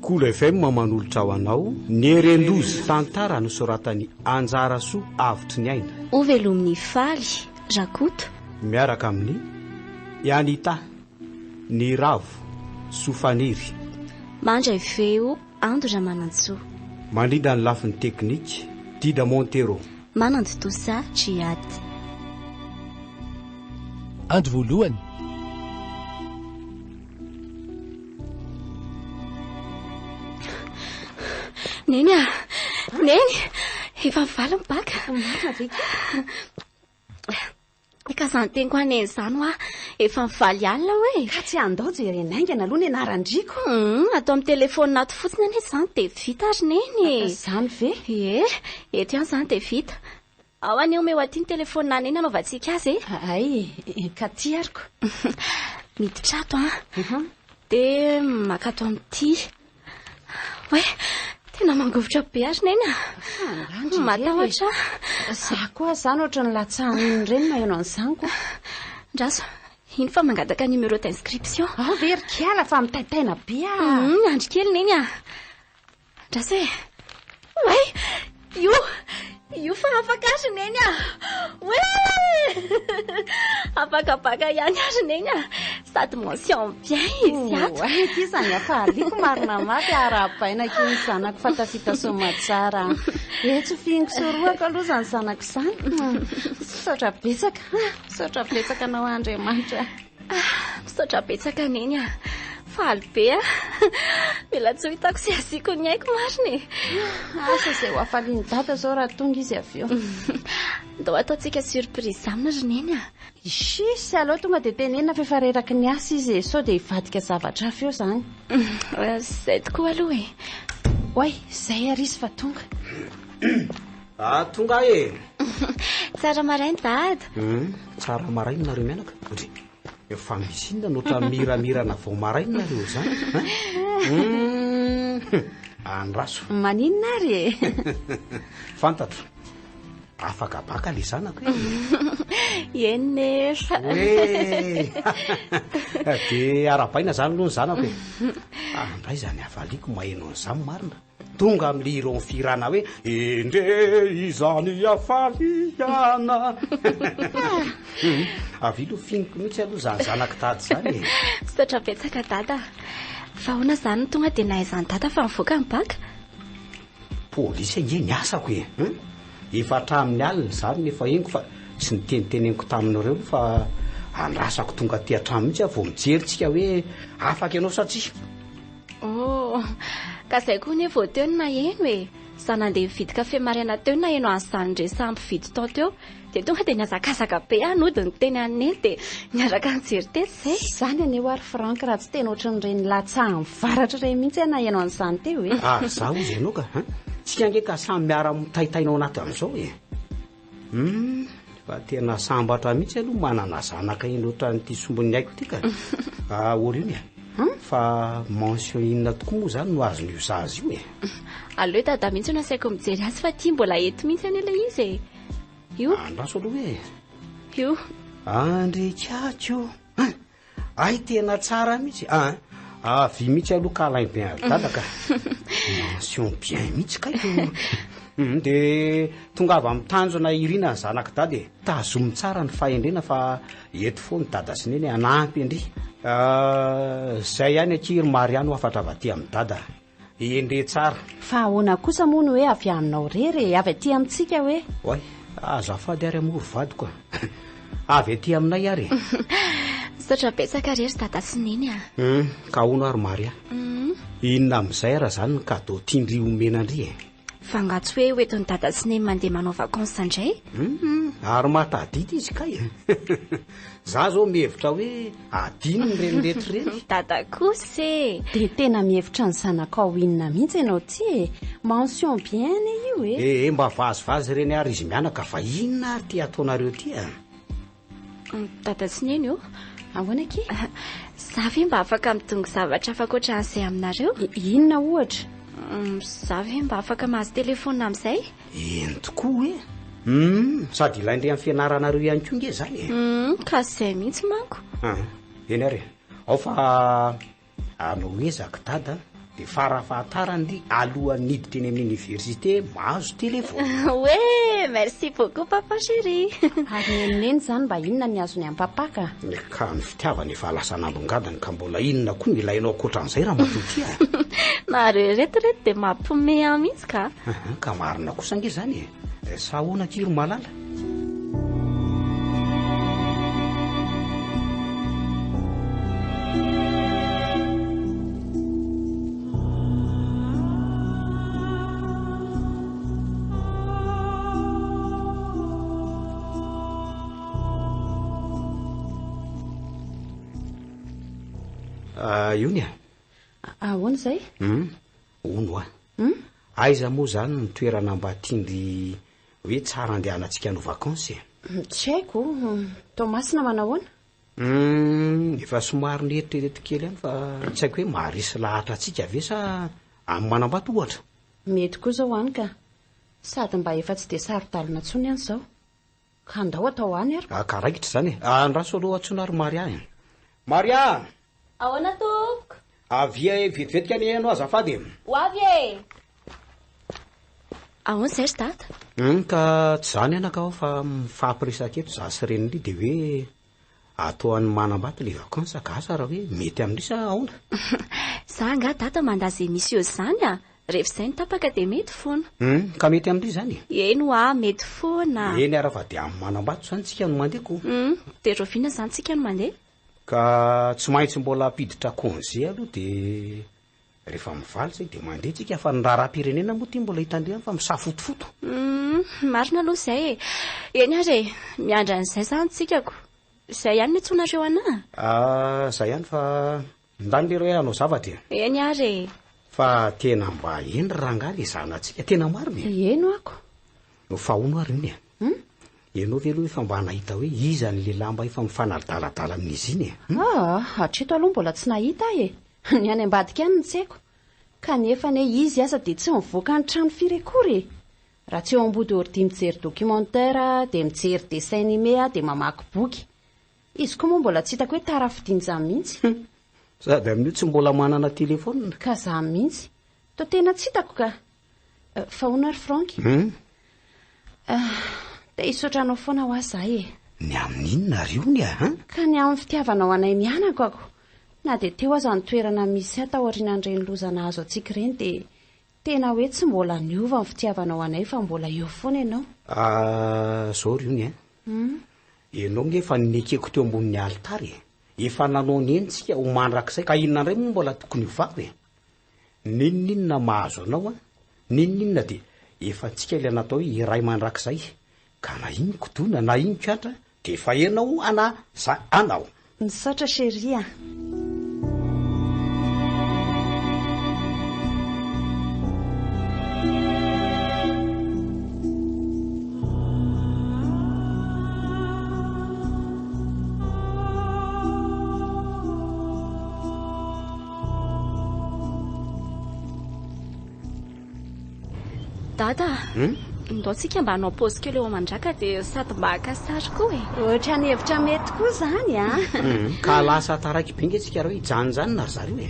Kolo FM manolotra ho anao Ny Herendoza, tantara nosoratan'i Anjarasoa Avotry ny Aina. Ho velomin'i Faly Rakoto. Miaraka amin'i Anita, Niravo, Sofaniry. Mandray feo Ando Ramanantsoa. Mandrindra ny lafiny teknika, Dida Montero. Manantontosa Djihad. Andro voalohany. Neny a! Neny! Efa mivaly ny baka. Marina ve kay? Ka izany teniko an'i Neny izany hoa, efa mivaly alina hoe. Ka tsy andao jerena haingana aloha ny anaran-driako. Hum, atao amin'ny telefaonina ato fotsiny anie izany dia vita ry Neny e. Izany ve? Ie, eto ihany izany dia vita. Ao anie omeo aty ny telefaonina Neny hanaovantsika azy e. Hay, ka ty ariko. Miditra ato an. Dia maka ato amin'ity. Oay, tena mangovitra be ary Neny a. Matahotra aho. Za koa izany ohatran'ny latsahan'iny ireny maheno an'izany ko. Ndraso, iny fa mangataka numéro d'inscription. Ao ve ry kiala fa mitaitaina be aho. Andry kely Neny a. Andraso e! Oay! Io! Io fa afaka ary Neny a! Oay! Afaka baka ihany ary Neny a! Sady mention bien izy ato. Oay, ity izany hafaliako marina mafy arahabaina akia ny zanako fa tafita soamatsara. Etsy fihiniko sy rohako aloha izany zanako izany. Misaotra betsaka, misaotra betsaka anao Andriamanitra. Misaotra betsaka Neny a! Faly be aho. Mila tsy ho hitako sy asiako ny aiko marina e. Asa izay ho hafalian'i Dada izao raha tonga izy avy eo. Ndao ataontsika surprise aminy ry Neny a! Shisy, aleo tonga dia tenenina fa efa reraky ny asa izy e, sao dia hivadika zavatra hafa eo izany. Izay tokoa aloha e. Oay, izay ary izy fa tonga. Ah, tonga aho e! Tsara maraina Dada. Hum, tsara maraina nareo mianaka. Ndry, efa misy inona no ohatran'ny miramirana vao maraina nareo izany? Hein? Hum, andraso. Maninona ary e? Fantatro. Afaka baka le zanako e. Eny nefa. Oe! Dia arahabaina izany aloha ny zanako e. Andray izany hafaliako maheno an'izany marina. Tonga amin'ny hiron'ny fihirana hoe Endre izany hafaliana. Avia aloha finiko mihitsy aloha izany zanak'i Dada izany e. Misaotra betsaka Dada. Fa ahoana izany no tonga dia nahaizan'i Dada fa nivoaka ny baka? Polisy ange ny asako e. Efa hatramin'ny alina izany no efa henoko fa tsy niteniteneniko taminareo aloha fa andrasako tonga aty an-trano mihitsy aho vao mijery tsika hoe afaka ianao sa tsia. Oh, ka zay koa anie vao teo no naheno e! Za nandeha nividy kafe maraina teo no naheno an'izany resaha mpividy tao teo, dia tonga dia nihazakazaka be aho nody niteny an'i Neny dia niaraka nijery teto izay. Izany anie ho'a ry Franck raha tsy tena ohatran'ireny latsahan'ny varatra ireny mihitsy aho naheno an'izany teo e! Ary za hozy ianao ka, hein? Tsika ange ka samy miara-mitaitaina ao anatin'izao e! Humm, fa tena sambatra mihitsy aloha manana zanaka iny ohatran'ity sombin'ny aiko ity ka. Aoriana e. Fa mention inona tokoa moa izany no azon'io zaza io e? Aleo dada mihitsy no asaiko mijery azy fa ity mbola eto mihitsy anie ilay izy e. Io. Andraso aloha e. Io. Andriakako. Hay tena tsara mihitsy a! Avy mihitsy aloha câlin bien ary dada ka. Mention bien mihitsy kay ko. Hum, de tongava amin'ny tanjona irina ny zanak'i dada e. Tazomy tsara ny fahendrena fa eto foana dada sy neny hanampy an-dry. Zay ihany akia ry Mariano hafatra avy aty amin'i dada. Endre tsara. Fa ahoana kosa moa no hoe avy aminao irery e? Avy aty amintsika hoe? Oay, azafady ary amoa ry vadiko a. Avy aty aminay ary e. Misaotra betsaka re ry dada sy neny a. Hum, ka hono ary Maria. Inona amin'izay ary izany ny cadeau tian-dry omena an-dry e? Fa angaha tsy hoe hoentin'i dada sy neny mandeha manao vacances indray? Hum, ary mahatadidy izy kay e. Za zao mihevitra hoe adinony ireny rehetra ireny. Dada kosa e! Dia tena mihevitra ny zanakao inona mihitsy ianao ity e! Mention bien anie io e! Ee, mba vazivazy ireny ary izy mianaka fa inona ary ity ataonareo ity a? Dada sy Neny ô! Ahoana akia? Za ve mba afaka midongy zavatra hafa ankoatran'izay aminareo? Inona ohatra? Za ve mba afaka mahazo telefaonina amin'izay? Eny tokoa e! Hum, sady ilain-dry amin'ny fianaranareo ihany koa nge izay e! Hum, ka izay mihitsy manko. Ah, eny ary e! Ao fa hanao ezaka Dada. Dia farafahatarany ry alohan'ny hiditra eny amin'ny université mahazo téléphone. Hoe merci beaucoup papa chéri. Ary ny an'i Neny izany mba inona ny azony amin'i papa ka? Ka ny fitiavana efa lasa nambongadiny ka mbola inona koa no ilainao ankoatran'izay ramatoa ty a? Nareo ireto reto dia mampiomehy ahy mihitsy ka. Ka marina kosa ange izany e. Sa ahoana akia ry malala? Ah, io ny a. Ahoana izay? Hum, hono a. Hum? Aiza moa izany ny toerana mba tian-dry hoe tsara andehanantsika hanao vacances e? Tsy haiko. Toamasina manahoana? Humm, efa somary nieritrereto kely ihany fa tsy haiko hoe maharesy lahatra antsika ve sa any Manambato ohatra? Mety koa izao any ka. Sady mba efa tsy dia saro-dalana intsony any izao. Ka andao atao any ary. Ah, ka raikitra izany e. Andraso aloha antsoina ary Maria e. Maria! Ahoana tompoko? Avia e, vetivetika anie ianao azafady e. Ho avy e! Ahoana izay ry dada? Hum, ka tsy izany anaka aho fa mifampiresaka eto izaho sy renin-dry dia hoe atao any Manambato ilay vacances ka asa raha hoe mety amin-dry sa ahoana? Za angaha dada mandà izay misy eo izany a! Rehefa izay no tapaka dia mety foana. Hum, ka mety amin-dry izany e? Eny hoa, mety foana. Eny ara fa dia any Manambato izany tsika no mandeha ko. Hum, dia rahoviana izany tsika no mandeha? Ka tsy maintsy mbola hampiditra congé aloha dia rehefa mivaly izay dia mandeha tsika fa ny raharaham-pirenena moa ity mbola hitandremana fa misafotofoto. Humm, marina aloha izay e. Eny ary e, miandry an'izay izany tsika ko. Izay ihany no iantsoanareo anà? Ah, izay ihany fa ndany leroa hoe hanao zavatra e. Eny ary e. Fa tena mba hendry rangahy le zanatsika, tena marina e. Eny ho'ako. Fa hono ary iny e. Hum? Ianao ve aloha efa mba nahita hoe iza ny lehilahy mba efa mifanadaladala amin'izy iny e? Hum? Ah, hatreto aloha mbola tsy nahita aho e. Ny any ambadika any no tsy haiko. Kanefa anie izy aza dia tsy mivoaka ny trano firy akory e. Raha tsy eo ambody ordi mijery documentaire, dia mijery dessin animé dia mamaky boky. Izy koa moa mbola tsy hitako hoe tara fidiny izany mihitsy. Hum. Sady amin'io tsy mbola manana telefaonina. Ka izany mihitsy. Toa tena tsy hitako ka. Fa hono ary Franck? Hum? Te hisaotra anao foana hoa za e. Ny amin'inona ary io ny a? Ka ny amin'ny fitiavanao anay mianaka ako. Na dia teo aza ny toerana misy ahy taorianan'ireny loza nahazo antsika ireny dia tena hoe tsy mbola niova ny fitiavanao anay fa mbola eo foana ianao. Ah, zao ry ony a. Hum? Ianao nge efa nekeko teo ambonin'ny alitara e. Efa nanao ny eny tsika ho mandrakizay ka inona indray moa mbola tokony hovako e. N'inon'inona mahazo anao an, n'inon'inona dia efa antsika ilay natao hoe iray mandrakizay, ka na iny kidona na iny kiantra dia efa enao ana za anao. Misaotra chérie a. Dada, hmm? ndao tsika mba hanao pause kely eo amandraka dia sady mba haka sary koa e. Ohatran'ny hevitra mety koa izany a. Hmm, ka lasa taraiky be nge tsika reo hijanonjanona ry zareo e.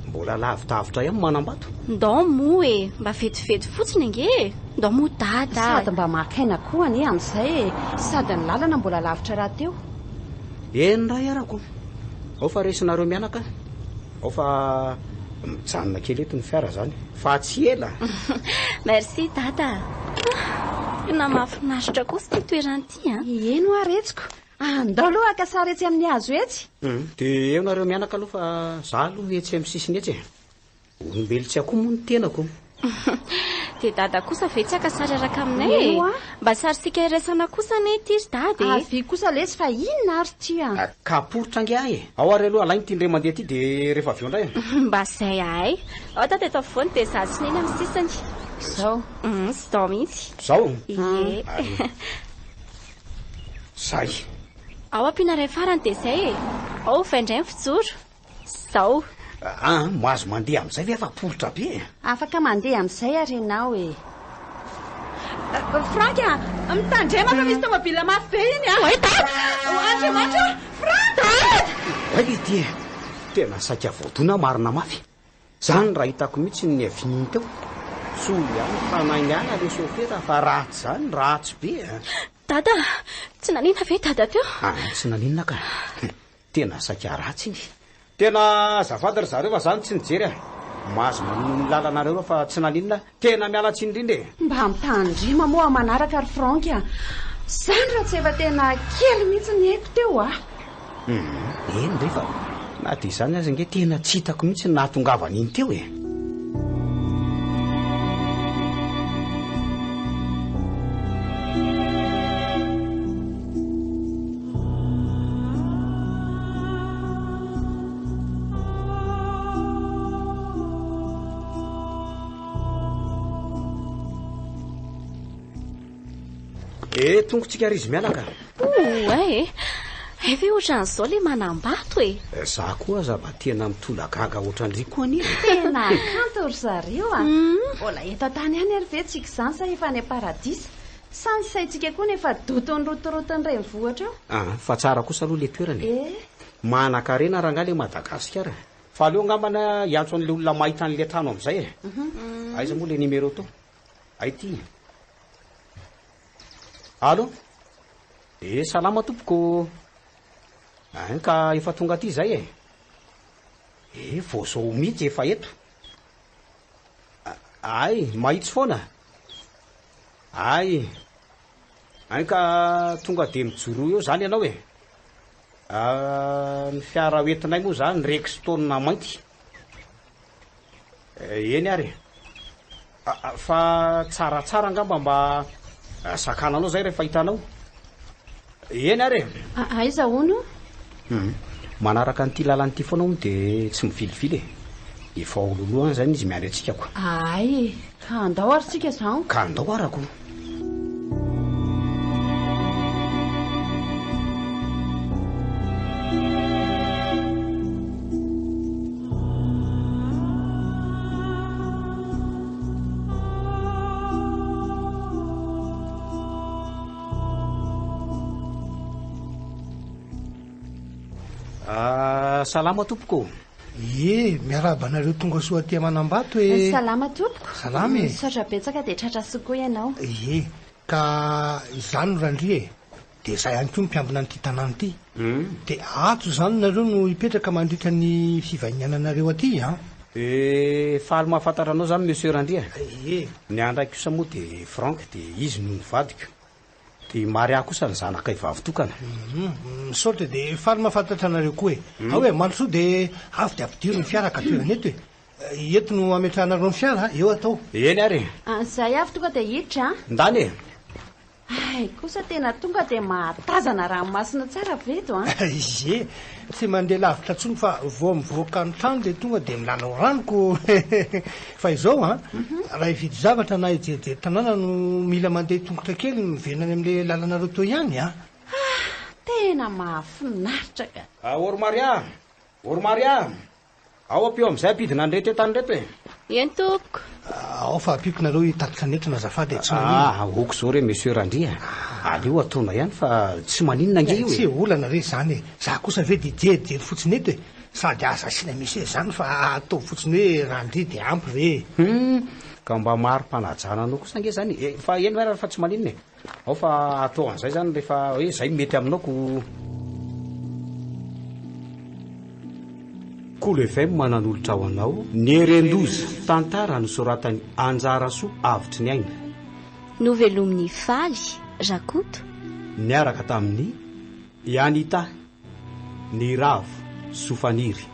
Mbola lavidavitra ihany Manambato. Ndao moa e, mba vetivety fotsiny ange e. Ndao moa dada. Sady mba maka aina koa anie amin'izay e. Sady ny lalana mbola lavitra rahateo. Eny ray arako. Ao fa resinareo mianaka ao fa mijanona kely eto ny fiara zany fa tsy ela. Merci dada. Tena mahafinaritra kosa ity toerana ity an. Eny hoa retsiko. Andao aloha haka sary etsy amin'ny hazo etsy. Dia eo nareo mianaka aloha fa za aloha etsy amin'ny sisiny etsy e. Olombelo tsy akoho moa ny tenako. Dia dada kosa ve tsy haka sary araka aminay e? Mba sarintsika iraisana kosa anie ity ry dada e. Avia kosa lesy fa inona ary ity a? Ka poritra ange ahy e. Ao ary aloha alainy ity indray mandeha ity dia rehefa avy eo indray. Mba izay ahay. Ao dada eto afovoany dia izaho sy neny amin'ny sisiny. Izao. Izao mihitsy. Izao? Ie. Izay. Ao ampiana iray farany dia izay e. Ao ovay indray ny fijoro. Zao. Aa, mahazo mandeha amin'izay ve fa poritra be e? Afaka mandeha amin'izay ary ianao e. Franck a! Mitandrema fa misy tomobile mafy be iny a! Oay dada! Andriamanitra o! Franck! Dada! Oay le ty e! Tena saika voadona marina mafy. Zany raha hitako mihitsy ny niavian'iny teo. Soa ihany fa naingana le sofera fa ratsy zany, ratsy be a. Dada, tsy naninona ve dada teo? Ah, tsy naninona ka. Tena saika ratsy iny. Tena azafady ry zareo fa zany tsy nijery a. Mahazo manohy ny lalanareo reo fa tsy naninona. Tena miala tsiny indrindra e. Mba mitandrema moa manaraka ry Franck a. Zany raha tsy efa tena kely mihitsy ny aiko teo a. Hum, eny re fa na dia izany aza ange tena tsy hitako mihitsy ny nahatongavany iny teo e. Eh, tongotsika ry izy mianaka. Oay e! Hay ve ohatran'izao ilay manambato e? Eh, za koa aza mba tena mitolagaga ohatran-dry koa anie. Tena kanto ry zareo a! Mbola eto an-tany ihany ary ve tsika izany sa efa any am-paradisa? Sa ny saintsika koa no efa doton'ny rotoroton'ny renivohitra ao? Ah, fa tsara kosa aloha ilay toerana e. Eh. Manankarena rangahy ilay Madagasikara. Fa aleo angambany hiantso an'ilay olona mahita an'ilay trano amin'izay e. Aiza moa ilay numéro tao? Hay ity. Allo? Eh, salama tompoko. Ein ka efa tonga aty izay e. Eh, vao zao mihitsy efa eto. Ay, mahitsy foana. Ay. Ein ka tonga dia mijoroa eo izany ianao e. Ah, ny fiara hoentinay moa izany Rexton mainty. Eh, eny ary e. Ah, ah, fa tsaratsara angamba mba sakananao izay rehefa hitanao. Eny ary e. Ah, aiza hono? Hum, manaraka an'ity lalana ity foana hono dia tsy mivilivily e. Efa ao loloha any izany izy miandry antsika ko. Ay e, ka andao ary tsika izao. Ka andao arako. Ah, salama tompoko. Ie, miarahaba anareo tonga soa aty Manambato e. Salama tompoko. Salama e. Misaotra betsaka dia tratra soa koa ianao. Ie, ka izany no Randria e. Dia izaho ihany koa no mpiambina an'ity tanàna ity. Dia ato izany nareo no hipetraka mandritra ny fivahiniananareo aty an? Eh, faly mahafantatra anao izany Monsieur Randria. Ie. Ny anay kosa moa dia Franck, dia izy no nivadiko. Dia i Maria kosa ny zanakay vavy tokana. Misaotra dia faly mahafantatra anareo koa e. Ao e, mandrosoa dia avy dia ampidiro ny fiara ka toerana eto e. Eto no ametrahanareo ny fiara, eo atao. Eny ary e. Izay avy tonga dia hiditra an. Ndany e. Hay kosa tena tonga dia mahatazana ranomasina tsara ve eto an. Ie, tsy mandeha lavitra intsony fa vao mivoaka ny trano dia tonga dia milalao rano ko. Fa izao an, raha hividy zavatra na hijerijery tanàna no mila mandeha tongotra kely miverina any amin'ilay lalanareo teo ihany an. Ah, tena mahafinaritra ka. Ah, Ory Maria! Ory Maria! Ao ampio amin'izay hampidina an'ireto entana ireto e! Eny tompoko. Ao fa ampiako nareo hitatitra ny entana azafady e, tsy maninona. Ah, ok izao re Monsieur Randria a! Aleo ataonay ihany fa tsy maninona ange io e! Tsy olana re izany e! Za kosa ve dia hijerijery fotsiny eto e! Sady aza asiana Monsieur izany fa ataovy fotsiny hoe Randria dia ampy re e! Hum, ka mba mari-panajana anao kosa ange izany e! Fa eny ary fa tsy maninona e! Ao fa atao an'izay izany rehefa hoe izay no mety aminao ko. Kolo FM nanolotra ho anao Ny Herendoza, tantara nosoratan'i Anjarasoa Avotry ny Aina. Novelomin'i Faly Rakoto. Niaraka tamin'i I Anita, Niravo, Sofaniry.